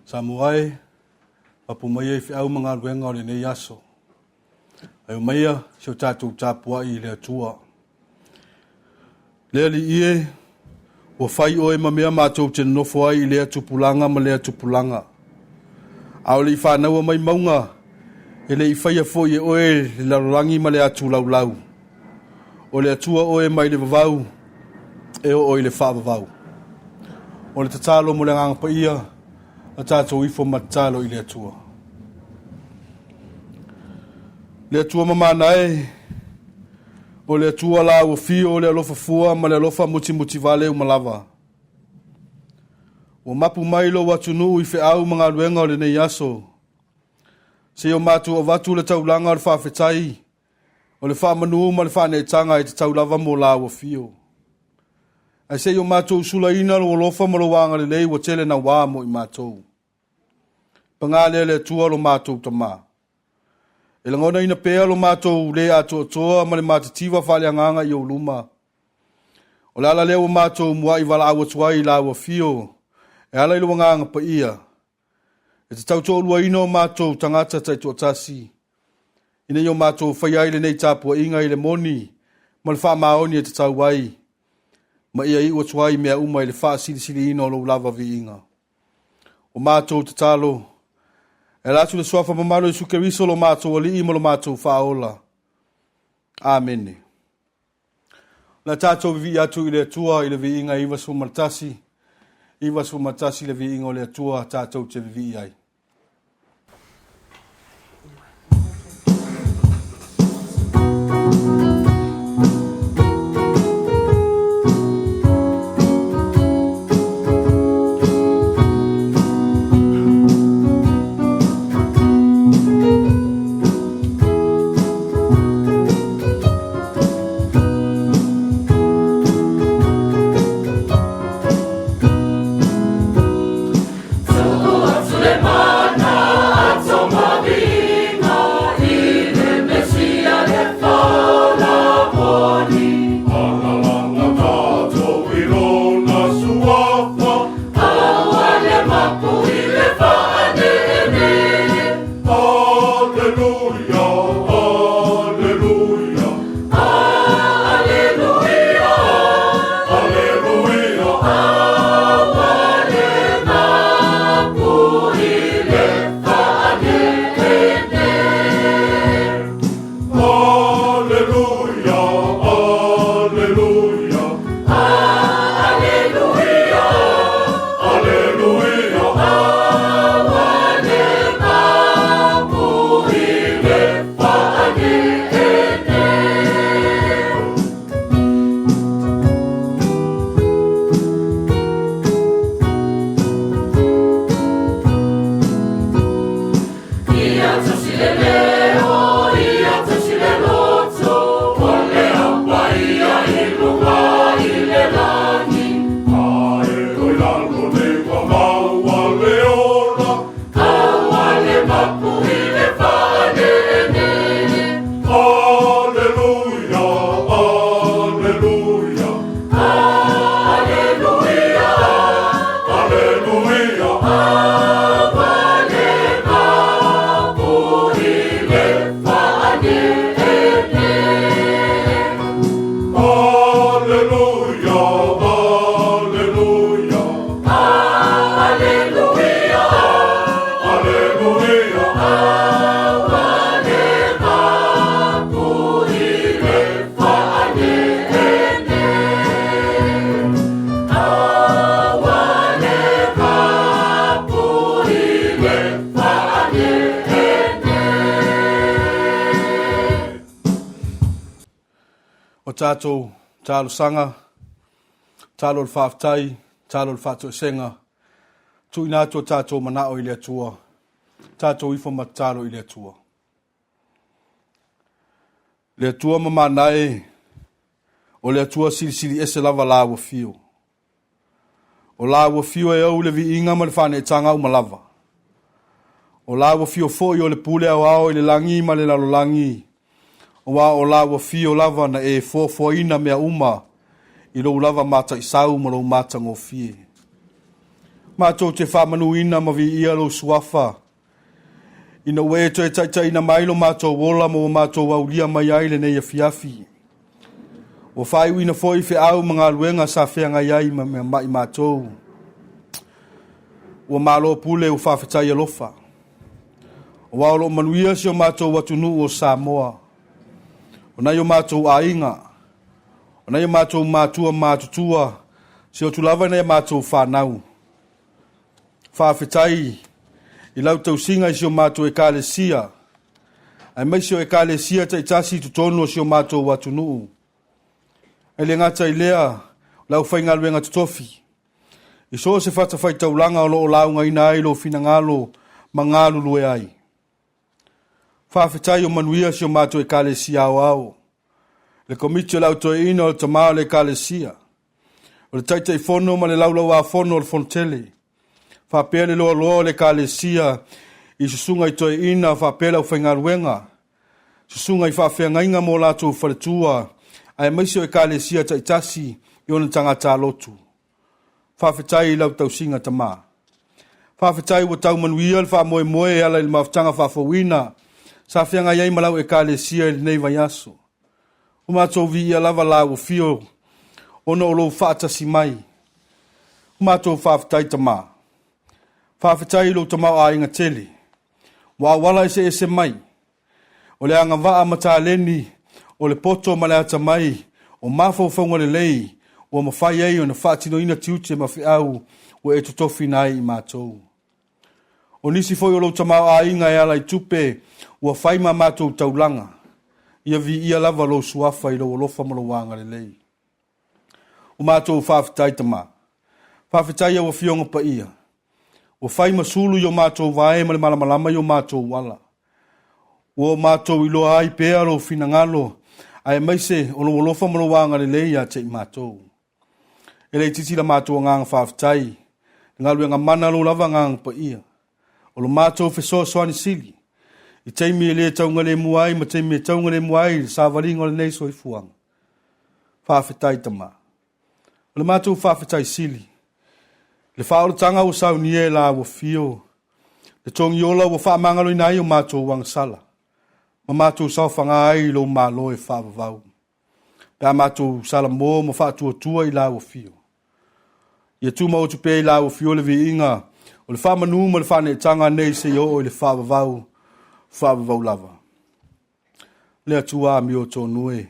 Samoa e, papu maia i feau ma galuega o lenei aso. Ae omaia si o tatou tapuai i le Atua. Le Alii e, ua fai oe ma mea matou te nonofo ai i lea tupulaga ma lea tupulaga. A o le i fanaua mai mauga, e le i faia foi e oe le lalolagi ma le atu laulau. O le Atua oe mai le vavau e oo i le faavavau. O le tatalo mo le Agaga Paia, a tatou ifo ma tatalo i le Atua. Le Atua mamana e, o le Atua la ua fio o le alofa fua ma le alofa mutimutivale uma lava. Ua mapu mai lou atunuu i feau ma galuega o lenei aso. Se i o matou avatu le taulaga o le faafetai, o le faamanu ma le faaneetaga e tatau lava mo la ua fio. Ae se i o matou sulaina lou alofa ma lou agalelei ua tele nauā mo i matou. Paga lea le Atua lo matou Tama. E lagonaina pea lo matou lē atoatoa ma le matitiva faaleagaga i ou luma. O le ala lea ua matou mua'i valaau atu ai i la ua afio e ala i lou Agaga Paia, e te tautoaluaina o matou tagata taitoatasi, ina ia o matou faia ai lenei tapuaiga i le moni ma le faamaoni e tatau ai, ma ia iu atu ai mea uma i le faasilisiliina o lou lava viiga. O matou tatalo, e ala atu le suafa mamalu o Iesu Keriso lo matou Alii ma lo matou Faaola. Amene. O le a tatou vivii atu i le Atua i le viiga 91, 91 le viiga o le Atua tatou te vivii ai. O tatou talosaga, talo o le faafetai, talo o le faatoesega, tuuina atu o tatou manao i le Atua, tatou ifo ma tatalo i le Atua. Le Atua mamana e, o le Atua silisili ese lava la ua fio. O la ua fio e ou le viiga ma le faaneetaga uma lava. O la ua fio foi o le pule aoao i le lagi ma le lalolagi, aua o la ua fio lava na e foafoaina mea uma i lou lava mataisau ma lou matagofie. Matou te faamanuina ma viia lou suafa, ina ua e toe taitaiina mai lo matou ola ma ua matou aulia mai ai lenei afiafi. Ua faaiuina foi feau ma galuega sa feagai ai ma ma i matou. Ua malo pule, ua faafetai alofa. Aua o lo o manuia si o matou atunuu o Samoa. O nai o matou aiga, o nai o matou matua matutua, se otu lava i nai a matou fanau. Faafetai i lau tausiga i si o matou ekalesia, aemaise o ekalesia taitasi i totonu o si o matou atunuu. E le gata i lea, o le aufaigaluega totofi, i so o se fatafaitaulaga o lo o laugaina ai lou finagalo ma galulue ai. Faafetai o manuia si o matou ekalesia aoao, le Komiti o le Au Toeaina o le Tama o le Ekalesia, o le Taitaifono ma le Laulauafono o le Fonotele, faapea le loaloa o le Ekalesia i susuga i toeaiina faapea le aufaigaluega, susuga i faafeagaiga ma o latou faletua, aemaise o Ekalesia taitasi i ona tagata lotu. Faafetai i lau tausiga Tama. Faafetai ua tau manuia le faamoemoe e ala i le mafutaga faafouina sa feagai ai ma lau ekalesia i lenei vaiaso. Ua matou viia lava lau afio ona o lou faatasi mai. Ua matou faafetai Tama. Faafetai i lou tamaoaiga tele. Ua auala eseese mai. O le agavaa ma taleni, o le poto ma le atamai, o mafaufauga lelei ua mafai ai ona faatinoina tiute ma feau ua e totofina ai i matou. O nisi foi o lou tamaoaiga e ala i tupe ua fai ma matou taulaga, ia viia lava lou suafa i lou alofa ma lou agalelei. Ua matou faafetai Tama. Faafetai i au Afioga Paia, ua fai ma sulu i o matou vae ma le malamalama i o matou ala. Ua o matou iloa ai pea lou finagalo, aemaise o lou alofa ma lou agalelei ia te i matou. E le itiiti la matou agaga faafetai, le galuega mana lou lava agaga paia. O lo matou fesoasoani sili, i taimi e le taugalemu ai ma taimi e taugalemu ai le savaliga o lenei soifuaga. Faafetai Tama. O le matou faafetai sili, le faaolataga ua saunia e la ua fio, le togiola ua faamagaloina ai o matou agasala, ma matou saofaga ai i lou Malo e faavavau. Pe a matou salamo ma faatuatua i la ua fio. Ia tumaotu pea i la ua fio le viiga o le faamanu ma le faaneetaga nei seia oo i le faavavau, faavavau lava. Le Atua amio tonu e.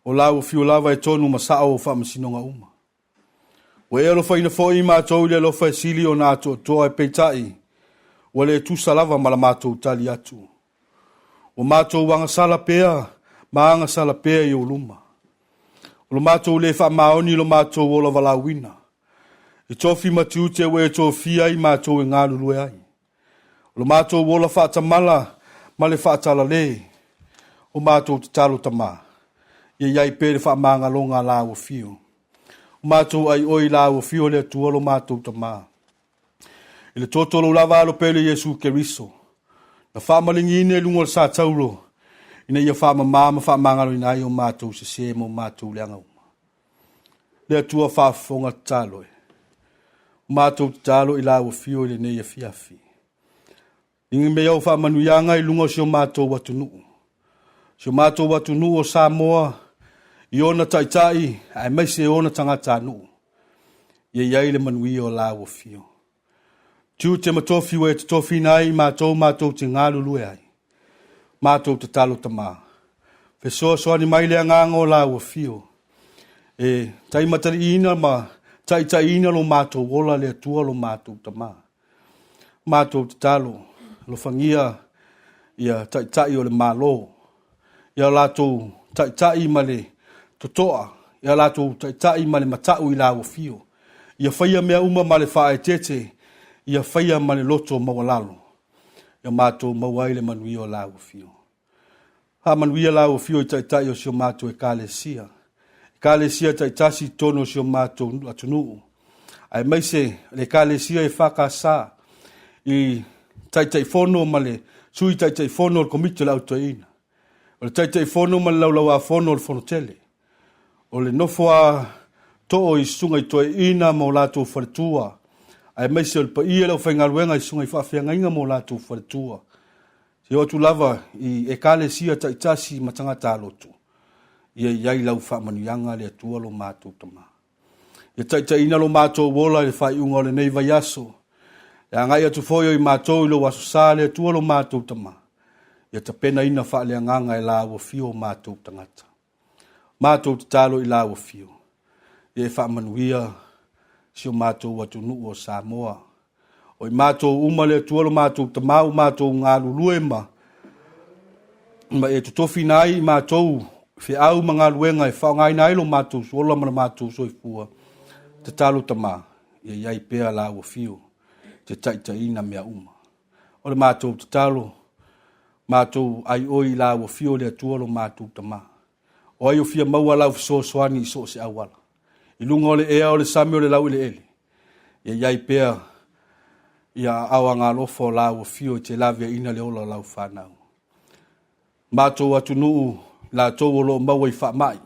O la ua fiu lava e tonu ma sao o faamasinoga uma. Ua e alofaina foi matou i le alofa e sili ona atoatoa e peitai, ua le tusa lava ma la matou tali atu. Ua matou agasala pea ma agasala pea i ou luma. O lo matou le faamaoni i lo matou ola valaauina. I tofi ma tiute ua e tofia ai matou e galulue ai. O lo matou ola faatamala ma le faatalale, o matou tatalo Tama, ia i ai pea le faamagaloga a la ua fio. O matou aioi i la ua fio le Atua lo matou Tama. I le toto lou lava alo pele Iesu Keriso, na faamaligiina i luga o le satauro, ina ia faamama ma faamagaloina ai o matou sese ma o matou leaga uma. Le Atua faafofoga tatalo e. O matou tatalo i la ua fio i lenei afiafi. Ligi mai au faamanuiaga i luga o si o matou atunuu. Si o matou atunuu o Samoa, i ona taitai aemaise ona tagatanuu. Ia i ai le manuia o la ua fio. Tiute ma tofi ua e totofiina ai i matou matou te galulue ai. Matou tatalo Tama. Fesoasoani mai le agaga o la ua fio. E taimataliiina ma taitaiina lo matou ola le Atua lo matou Tama. Matou tatalo, alofagia ia taitai o le Malo, ia latou taitai ma le totoa, ia latou taitai ma le matau i la ua fio. Ia faia mea uma ma le faaeteete, ia faia ma le loto maualalo, ia matou maua ai le manuia o la ua fio. Faamanuia la ua fio i taitai o si o matou ekalesia, ekalesia taitasi i totonu o si o matou atunuu, aemaise le ekalesia EFKS i Taitaifono ma le Sui Taitaifono o le Komiti o le Au Toeaina, o le Taitaifono ma le Laulauafono o le Fonotele, o le nofo a too i susuga i toeaiina ma o latou faletua, aemaise o le paia o le aufaigaluega i susuga i faafeagaiga ma o latou faletua, seia oo atu lava i Ekalesia taitasi ma tagata lotu, ia i ai lau faamanuiaga le Atua lo matou Tama. Ia taitaiina lo matou ola i le faaiuga o lenei vaiaso, e agai atu foi o i matou i lou Aso Sa le Atua lo matou Tama, ia tapenaina faaleagaga e la ua afio o matou tagata. Matou tatalo i la ua afio, ia e faamanuia si o matou atunuu o Samoa. O i matou uma le Atua lo matou Tama ua matou galulue ma e totofina ai i matou feau ma galuega e faaaogaina ai lo matou ola ma lo matou soifua. Tatalo Tama, ia i ai pea la ua afio te taitaiina mea uma. O le matou tatalo, matou ai oe i la ua afio le Atua lo matou Tama. O ai o fia maua lau fesoasoani i so o se auala. I luga o le ea, o le sami, o le laueleele, ia i ai pea ia aao agalofa o la ua afio e te laveaiina le ola o lau fanau. Matou atunuu, latou o lo o maua i faamai,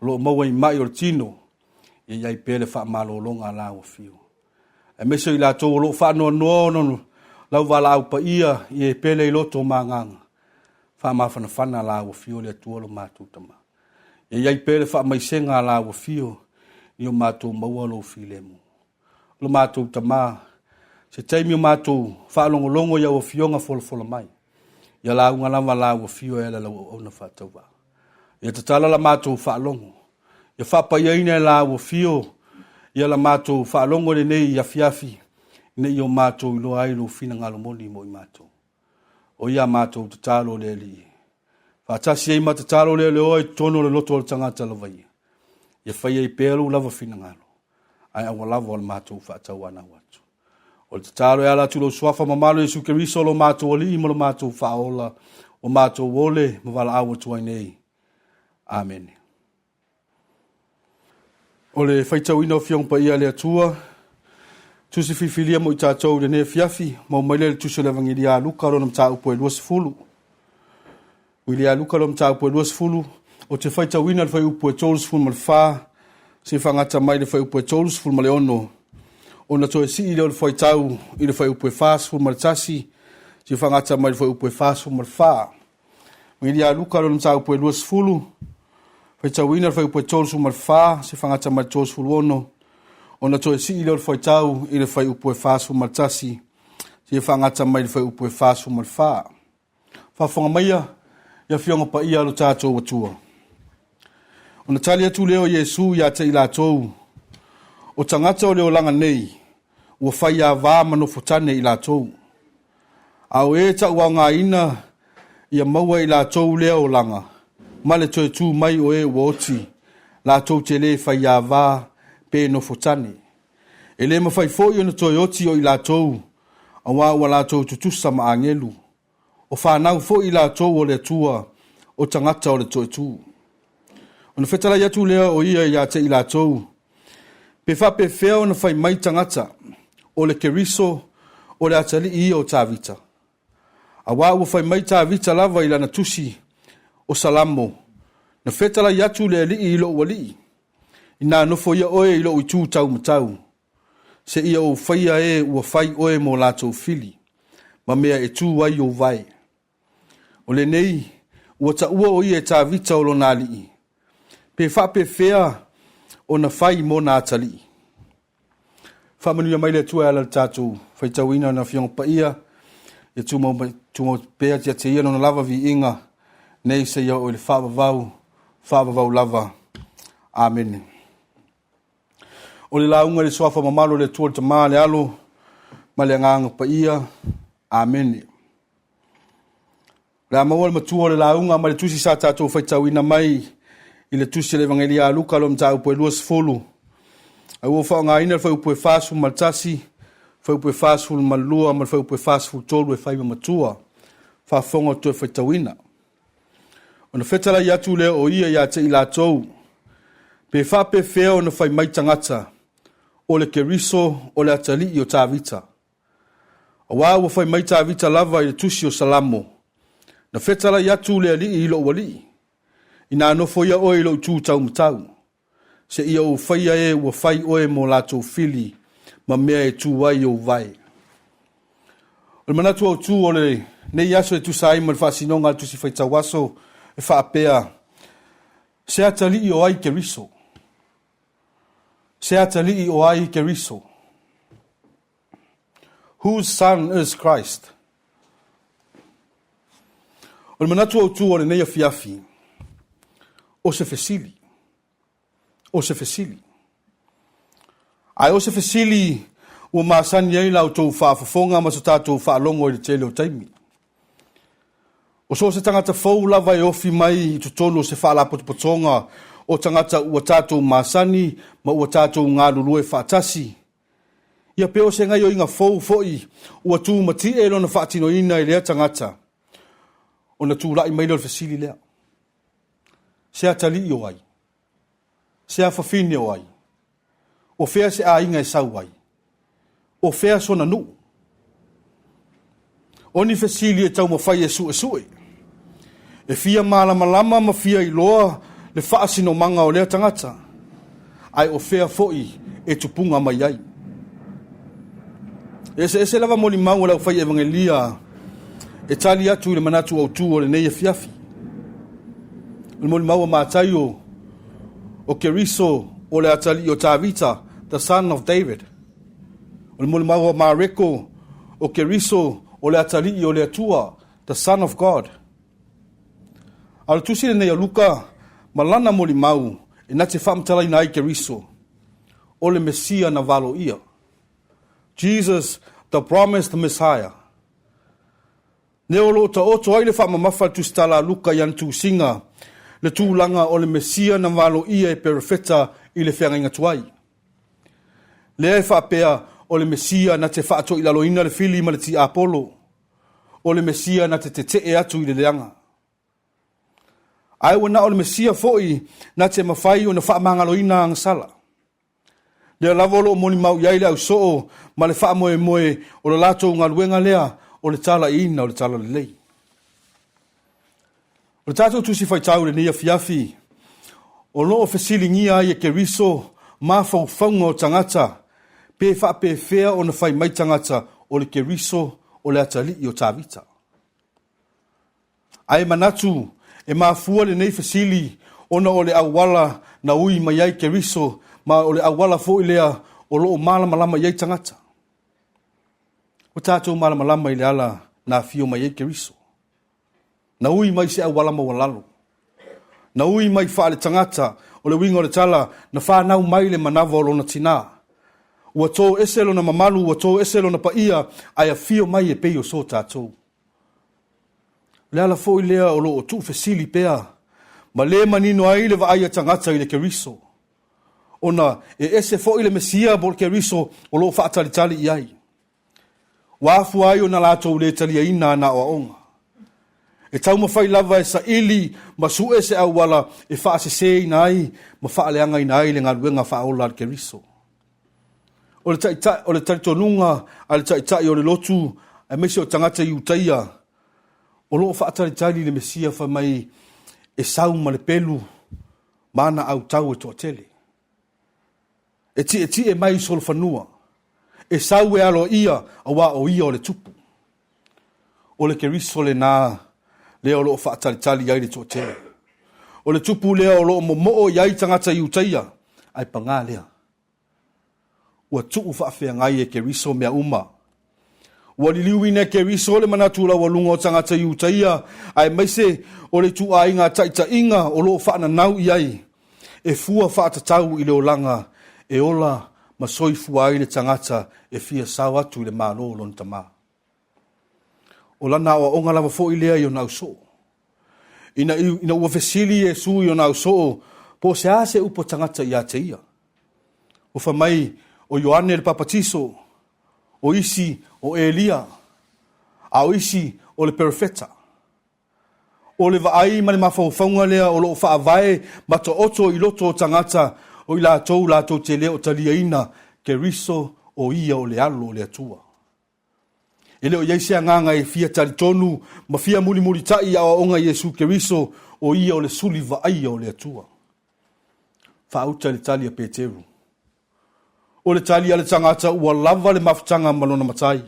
o lo o maua i mai o le tino, ia i ai pea le faamalologa a la ua afio. Aemaise o i latou o lo o faanoanoa ona o lau valaau paia i e pele i loto ma agaga, faamafanafana la ua afio le Atua lo matou Tama. Ia i ai pea le faamaisega a la ua afio, ia o matou maua lou filemu. Lo matou Tama, se taimi o matou faalogologo i au afioga folafola mai, ia lauga lava la ua afio e ala lau auauna faatauvaa. Ia tatala la matou faalogo, ia faapaiaina e la ua afio ia la matou faalogo i lenei afiafi, ina ia o matou iloa ai lou finagalo moni mo i matou. O ia a matou tatalo le Alii. Faatasi ai ma tatalo leleoa i totonu o le loto o le tagata lava ia. Ia fai ai pea lou lava finagalo, ae aua lava o le matou faatauanau atu. O le tatalo e ala atu i lou suafa mamalu Iesu Keriso lo matou Alii ma lo matou Faaola, ua matou ole ma valaau atu ai nei. Amene. O le faitauina o Afioga Paia a le Atua, tusi filifilia mo i tatou i lenei afiafi, maua mai lea i le tusi o le Evagelia a Luka lona mataupu e 20. Evagelia a Luka lona mataupu e 20, ou te faitauina le fuaiupu e 34, seia faagata mai le fuaiupu e 36, ona toe sii lea o le fuaitau i le fuaiupu e 41, seia faagata mai le fuaiupu e 44. Evagelia a Luka lona mataupu e 20, faitauina le fuaiupu e 34, seia faagata mai le 36, ona toe sii lea o le fuaitau i le fuaiupu e 41, seia faagata mai le fuaiupu e 44. Faafofoga maia i Afioga Paia a lo tatou Atua. Ona tali atu lea o Iesu ia te i latou, o tagata o le olaga nei, ua faiava ma nofotane i latou. A o e tauaogaina ia maua e i latou lea olaga, ma le toe tu mai o e ua oti, latou te lē faiava pe nofotane. E lē mafai foi ona toe oti o i latou, auā ua latou tutusa ma agelu. O fanau foi i latou o le Atua, o tagata o le toetū. Ona fetalai atu lea o ia ia te i latou, pe faapefea ona fai mai tagata, o le Keriso o le atalii ia o Tavita. Auā ua fai mai Tavita lava i lana tusi o Salamo, na fetalai atu le Alii i lou Alii, inā nofoia oe i lou itu taumatau, seia ou faia e ua fai oe mo latou fili, ma mea e tu ai ou vae. O lenei, ua taua o ia e Tavita o lona alii, pe faapefea ona fai mona atalii. Faamanuia mai le Atua e ala i le tatou faitauina o Lana Afioga Paia, ia tumau, mai, tumau pea ia te ia Lona lava viiga, nei seia oo i le faavavau, faavavau lava. Amene. O le lauga i le suafa mamalu o le Atua le Tama, le Alo ma le Agaga Paia. Amene. O le a maua le matua o le lauga mai le tusi sa tatou faitauina mai i le tusi a le Evagelia a Luka lona mataupu e 20. Ae ua ou faaaogaina le fuaiupu e 41, fuaiupu e 42 ma le fuaiupu e 43 e fai ma matua. Faafofoga o le toe faitauina. Ona fetalai atu lea o ia ia te i latou, pe faapefea ona fai mai tagata, o le Keriso o le atalii o Tavita. Auā ua fai mai Tavita lava i le tusi o Salamo, na fetalai atu le Alii i lou Alii, inā nofoia oe i lou itu taumatau, seia ou faia e ua fai oe mo latou fili, ma mea e tu ai ou vae. O le manatu autu o lenei aso e tusa ai ma le faasinoga a le Tusi Faitau Aso e faapea, Se atalii o ai Keriso? Se atalii o ai Keriso? Whose son is Christ? O le manatu autu o lenei afiafi, o se fesili. O se fesili. Ae o se fesili ua masani ai la outou faafofoga ma so tatou faalogo i le tele o taimi. O so o se tagata fou lava e ofi mai i totonu o se faalapotopotoga o tagata ua tatou masani ma ua tatou galulue faatasi, ia pe o se gaioiga fou foi ua tumatie lona faatinoina e lea tagata, ona tulai mai lea o le fesili lea. Se atalii o ai? Se afafine o ai? O fea se aiga e sau ai? O fea sona nuu? O ni fesili e taumafai e suesue, e fia malamalama ma fia iloa le faasinomaga o lea tagata, ae o fea foi e tupuga mai ai. E eseese lava molimau a le aufai evagelia e tali atu i le manatu autu o lenei afiafi. O le molimau a Mataio, o Keriso o le atalii o Tavita, the son of David. O le molimau a Mareko, o Keriso o le atalii o le Atua, the son of God. A o le tusi lenei a Luka ma lana molimau e na te faamatalaina ai Keriso, o le Mesia na valoia. Jesus, the promised Messiah. Lea o lo o taoto ai le faamamafa a le Tusitala a Luka i ana tusiga, le tulaga o le Mesia na valoia e perofeta i le feagaiga tuai. Lea e faapea o le Mesia na te faatoilaloina le fili ma le tiapolo, o le Mesia na te tetee atu i le leaga. Ae ua na o le Mesia foi na te mafai ona faamagaloina agasala. Lea lava o lo o molimau i ai le ausoo ma le faamoemoe o le latou galuega lea o le talaiina o le talalelei. O le tatou tusi faitau i lenei afiafi, o lo o fesiligia ai e Keriso mafaufauga o tagata pe faapefea ona fai mai tagata o le Keriso o le atalii o Tavita. Ae manatu e mafua lenei fesili ona o le auala na ui mai ai Keriso ma o le auala foi lea o lo o malamalama i ai tagata. Ua tatou malamalama i le ala na afio mai ai Keriso. Na ui mai se auala maualalo. Na ui mai faale-tagata, o le uiga o le tala, na fanau mai le manava o lona tinā. Ua tō ese lona mamalu, ua tō ese lona paia, ae afio mai e pei o so tatou. O le ala foi lea o lo o tuufesili pea ma le manino ai le vaai a tagata i le Keriso, ona e ese foi le Mesia po o le Keriso o lo o faatalitali i ai. Ua afua ai ona latou le taliaina ana aoaoga. E taumafai lava e saili ma sue se auala e faaseseina ai ma faaleagaina ai le galuega faaola a le Keriso. O le, taitai, o le talitonuga a le taitai o le lotu aemaise o tagata Iutaia o lo o faatalitali le Mesia fai mai e sau ma le pelu ma ana autau e toatele. E tietie mai i solofanua, e sau e aloaia auā o ia o le tupu. O le Keriso lenā lea o lo o faatalitali ai le toatele. O le tupu lea o lo o momoo i ai tagata Iutaia, ae pagā lea. Ua tuu faafeagai e Keriso mea uma. Ua liliuina e Keriso le manatu laualuga o tagata Iutaia, aemaise o le ituaiga taitaiga o lo o faananau i ai, e fua faatatau i le olaga e ola ma soifua ai le tagata e fia sao atu i le Malo o lona Tama. O lana aoaoga lava foi lea i ona ausoo. Ina, ina ua fesili Iesu i ona ausoo, po o se a se upu a tagata ia te ia. Ua fai mai o Ioane le Papatiso, o isi o Elia, a o isi o le perofeta. O le vaai ma le mafaufauga lea o lo o faavae ma taoto i loto o tagata o i latou latou te le o taliaina Keriso o ia o le Alo o le Atua. E le o i ai se agaga e fia talitonu ma fia mulimulitai i aoaoga Iesu Keriso o ia o le suli vaaia o le Atua. Faauta i le tali a Peteru. O le tali a le tagata ua lava le mafutaga ma lona matai.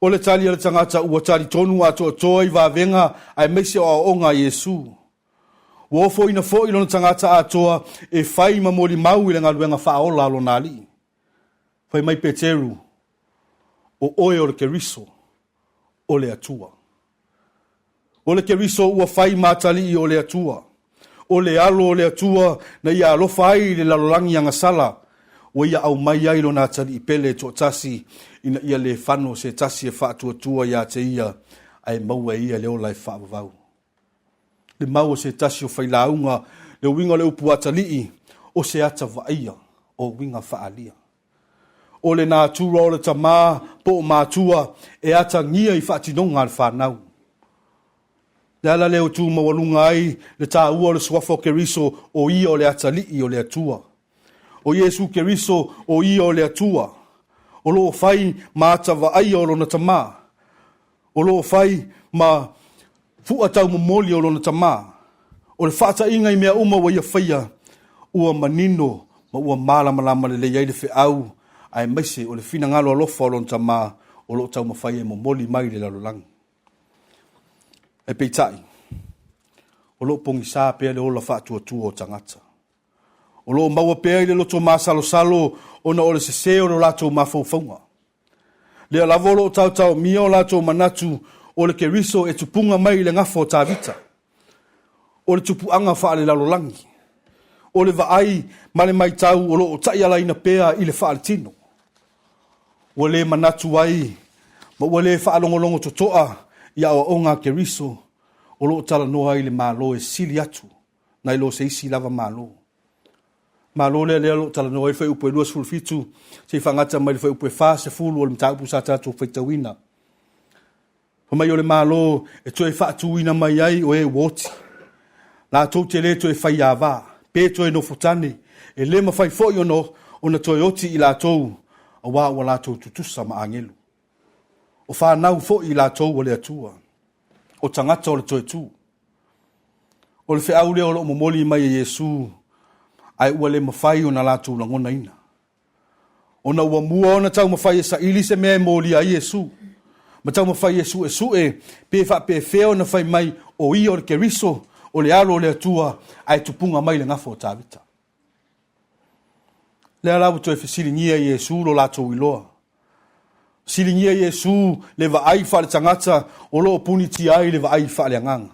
O le tali a le tagata ua talitonu atoatoa i vavega aemaise o aoaoga a Iesu. Ua ofoina foi lona tagata atoa e fai ma molimau i le galuega faaola a lona Alii. Fai mai Peteru, O oe o le Keriso, o le Atua. O le Keriso ua fai ma atalii o le Atua. O le Alo o le Atua na ia alofa ai i le lalolagi agasala, ua ia aumai ai lona atalii pele e toatasi ina ia le fano se tasi e faatuatua ia te ia, ae maua e ia le ola e faavavau. Le mau a se tasi o failauga, le uiga o le upu atalii, o se ata vaaia o uiga faaalia. O le natura o le tama po o matua e atagia i faatinoga a le fanau. Le ala lea ua tu maualuga ai le taua o le suafa o Keriso, o ia o le atalii o le Atua. O Iesu Keriso, o ia o le Atua. O lo o fai ma ata vaaia o lona Tama. O lo o fai ma fua taumomoli o lona Tama. O le faataiga i mea uma ua ia faia, ua manino ma ua malamalama lelei ai le feau aemaise o le finagalo alofa o lona Tama o lo o taumafai e momoli mai i le lalolagi. Ae peitai, o lo o pogisa pea le ola faatuatua o tagata. O lo o maua pea i le loto masalosalo ona o le sese o lo latou mafaufauga. Lea lava o lo o taotaomia o latou manatu o le Keriso e tupuga mai i le gafa o Tavita, o le tupuaga faalelalolagi, o le vaai ma le matau o lo o taialaina pea i le faaletino. Ua le manatu ai ma ua le faalogologo totoa i aoaoga a Keriso o lo o talanoa ai i le Malo e sili atu nai lo se isi lava Malo. Malo lea lea o lo o talanoa ai le fuaiupu e 27 seia faagata mai le fuaiupu e 40 o le mataupu sa tatou faitauina. Fai mai o le Malo e toe faatuina mai ai o e ua oti. Latou te le toe faiava, pe toe nofotane, e le mafai foi ona, ona toe oti i latou, aua ua latou tutusa ma agelu. O fanau foi i latou a le Atua, o tagata o le toe tu. O le feau lea o lo o momoli mai e Iesu, ae ua le mafai ona latou lagonaina. Ona ua mua ona taumafai e saili se mea e molia ai Iesu, ma taumafai e suesue pe faapefea ona fai mai o ia o le Keriso, o le Alo o le Atua, ae tupuga mai le gafa o Tavita. Lea la ua toe fesiligia e Iesu lo latou iloa. Fesiligia e Iesu le vaai faaletagata o lo o punitia ai le vaai faaleagaga.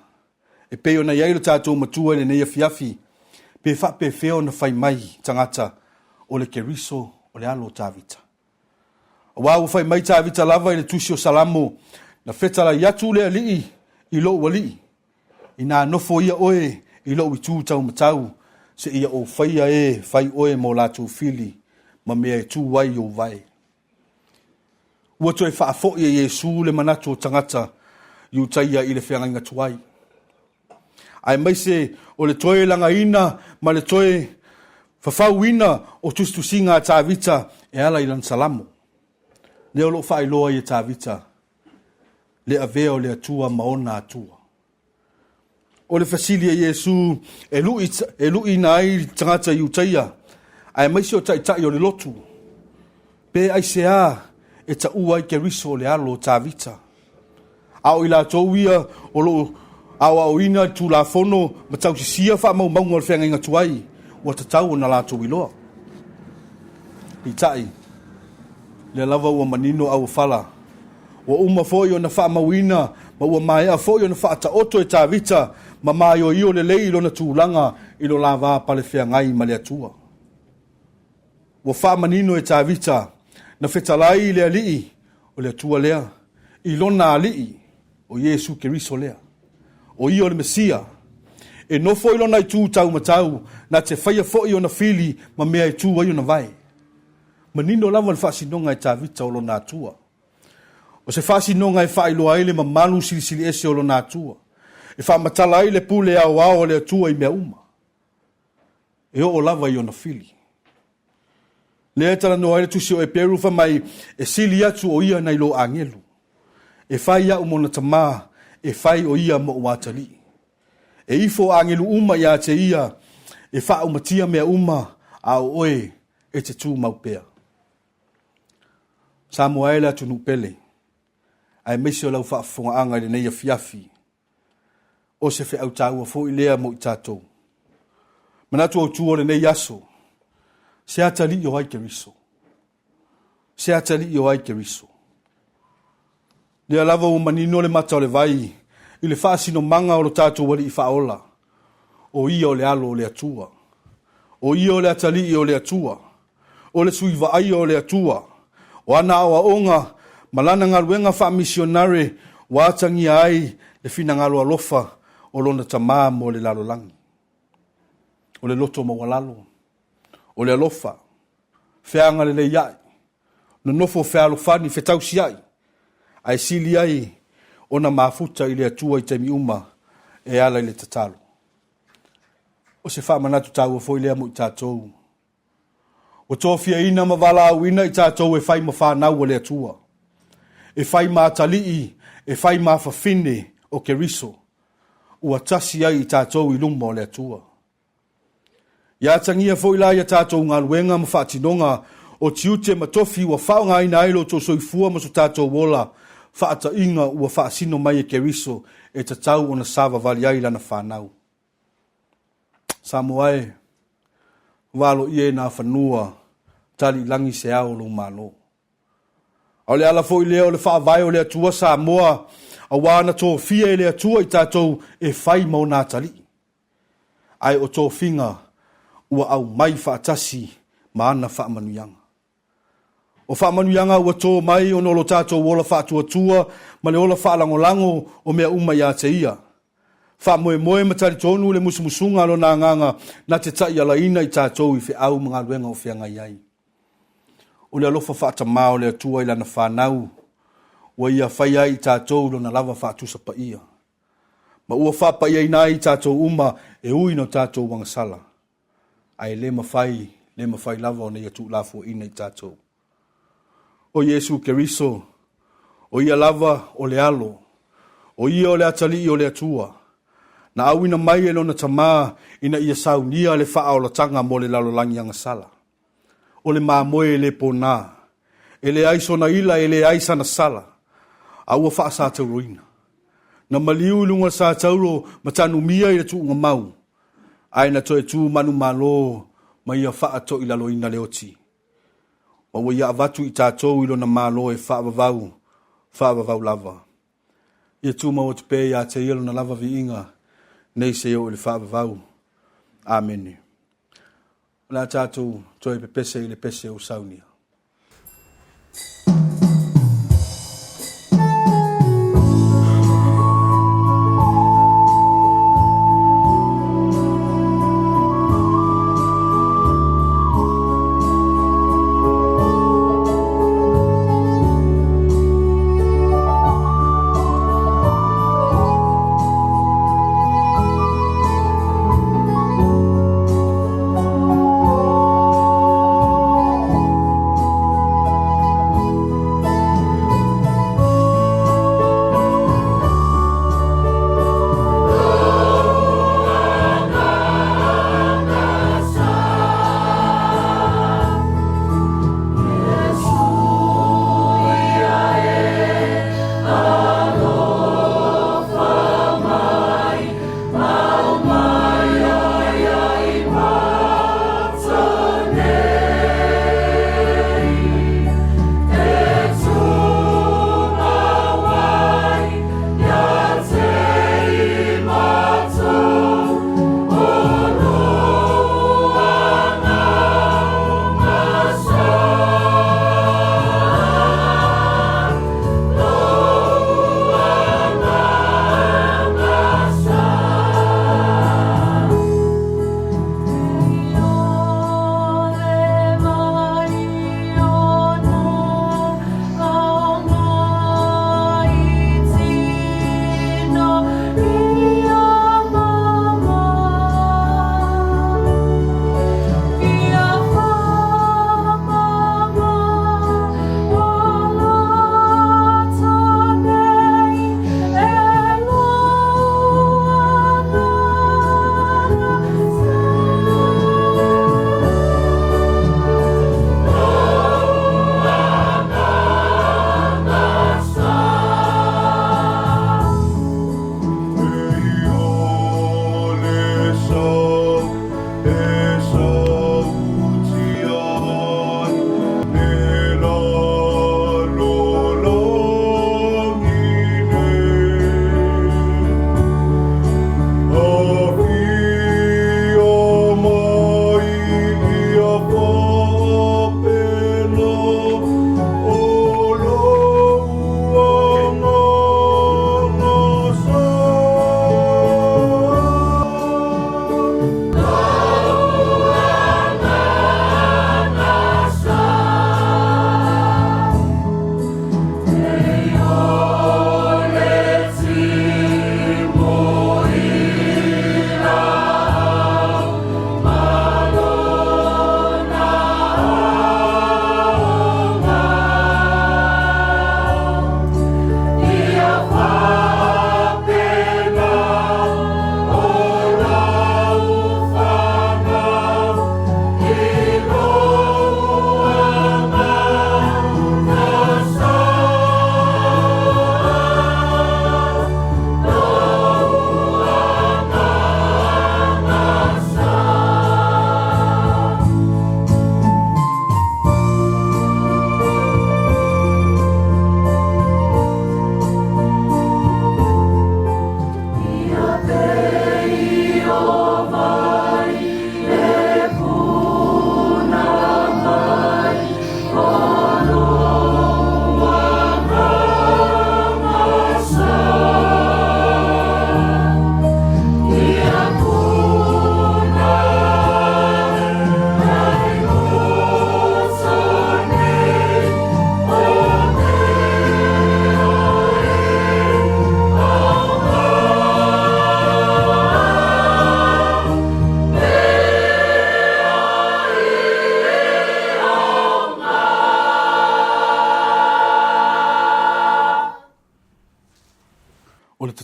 E pei ona i ai lo tatou Matua i lenei afiafi, pe faapefea ona fai mai tagata o le Keriso o le alo o Tavita. Aua ua fai mai Tavita lava i le tusi o Salamo, na fetalai atu le Alii i lou Alii, inā nofo ia oe i lou itu taumatau, seia ou faia e fai oe mo latou fili ma mea e tu ai ou vae. Ua toe faafoi e Iesu le manatu o tagata Iutaia i le feagaiga tuai, aemaise o le toe lagaina ma le toe fafauina o tusitusiga a Tavita e ala i lana Salamo. Lea o lo o faailoa ai e Tavita le avea o le Atua ma ona Atua. O le fesili a Iesu e lu'i, e lu'iina ai tagata Iutaia, aemaise o taitai o le lotu, pe aisea e taua ai Keriso o le alo o Tavita. A o i latou ia o lo o aoaoina le Tulafono ma tausisia faamaumauga o le feagaiga tuai, ua tatau ona latou iloa. Peitai, lea lava ua manino auofala, ua uma foi ona faamauina ma ua maea foi ona faataoto e Tavita ma maioio lelei lona tulaga i lo la va palefeagai ma le Atua. Ua faamanino e Tavita na fetalai le Alii o le Atua lea i lona Alii o Iesu Keriso lea. O ia o le Mesia. E nofo i lona itu taumatau, na te faia foi ona fili ma mea e tu ai ona vae. Manino lava le faasinoga e Tavita o lona Atua. O se faasinoga e faailoa ai le mamalu silisili ese o lona Atua, e faamatala ai le pule aoao a le Atua i mea uma, e oo lava i ona fili. Lea e talanoa ai le tusi o Eperu fai mai, e sili atu o ia nai lo agelu. E fai au ma ona tama, e fai o ia ma ou atalii. E ifo agelu uma ia te ia, e faaumatia mea uma, a o oe e te tumau pea. Samoa e le atunuu pele, aemaise o lau faafofogaaga i lenei afiafi, o se feau taua foi lea mo i tatou. Manatu autu o lenei aso, se atalii o ai Keriso? Se atalii o ai Keriso? Lea lava ua manino le mata o le vai i le faasinomaga o lo tatou Alii Faaola, o Ia o le Alo o le Atua. O Ia o le Atalii o le Atua. O le Sui Vaaia o le Atua. O ana aoaoga ma lana galuega faamisionare ua atagia ai le finagalo alofa o lona Tama mo le lalolagi. O le loto maualalo, o le alofa, feagaleleia'i, nonofo fealofani, fetausia'i, ae sili ai ona mafuta i le Atua i taimi uma e ala i le tatalo. O se faamanatu taua foi lea mo i tatou. Ua tofiaina ma valaauina i tatou e fai ma fanau a le Atua, e fai ma atalii, e fai ma afafine o Keriso, ua tasi ai i tatou i luma o le Atua. Ia atagia foi la ia tatou galuega ma faatinoga o tiute ma tofi ua faaaogaina ai lo outou soifua ma so tatou ola faataiga ua faasino mai e Keriso e tatau ona savavali ai lana fanau. Samoa e, valoia e nā fanua tali i lagi se ao o lou Malo. A o le ala foi lea o le faavae o le Atua Samoa, auā na tofia e le Atua i tatou e fai ma ona atalii. Ae o tofiga ua aumai faatasi ma ana faamanuiaga. O faamanuiaga ua to mai ona o lo tatou ola faatuatua ma le ola faalagolago o mea uma ia te Ia. Faamoemoe ma talitonu le musumusuga a Lona Agaga na te taialaina i tatou i feau ma galuega o feagai ai. O le alofa faatamā o le Atua i Lana fanau, ua Ia faia ai i tatou Lona lava faatusa paia, ma ua faapaiaina ai i tatou uma e ui ina o tatou agasala, ae le mafai, le mafai lava ona Ia tuulafoaiina i tatou. O Iesu Keriso, o Ia lava o le Alo, o Ia o le Atalii o le Atua, na auina mai e Lona Tama ina ia saunia le faaolataga mo le lalolagi agasala. O le mamoe e le pona, e leai sona ila e leai sana sala, a ua faasatauroina. Na maliu i luga o le satauro ma tanumia i le tuugamau, ae na toe tu manumalo ma ia faatoilaloina le oti. Ma ua ia avatu i tatou i lona Malo e faavavau, faavavau lava. Ia tumau atu pea ia te ia lona lava viiga, nei seia oo i le faavavau. Amene. O le a tatou toe pepese i le pese o saunia.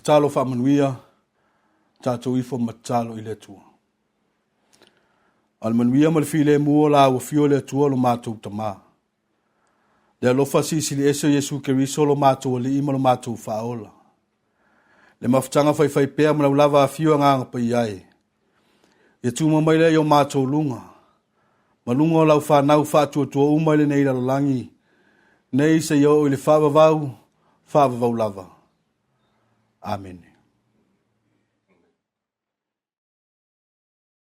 tatalo faamanuia, tatou ifo ma tatalo i le Atua. A o le manuia ma le filemu o la ua afio le Atua lo matou Tama. Le alofa silisili ese o Iesu Keriso lo matou Alii ma lo matou Faaola. Le mafutaga faifaipea ma lau lava afio Agaga Paia e. Ia tuma mai lea i o matou luga, ma luga o lau fanau faatuatua uma i lenei lalolagi, nei seia oo i le faavavau, faavavau lava. Amene.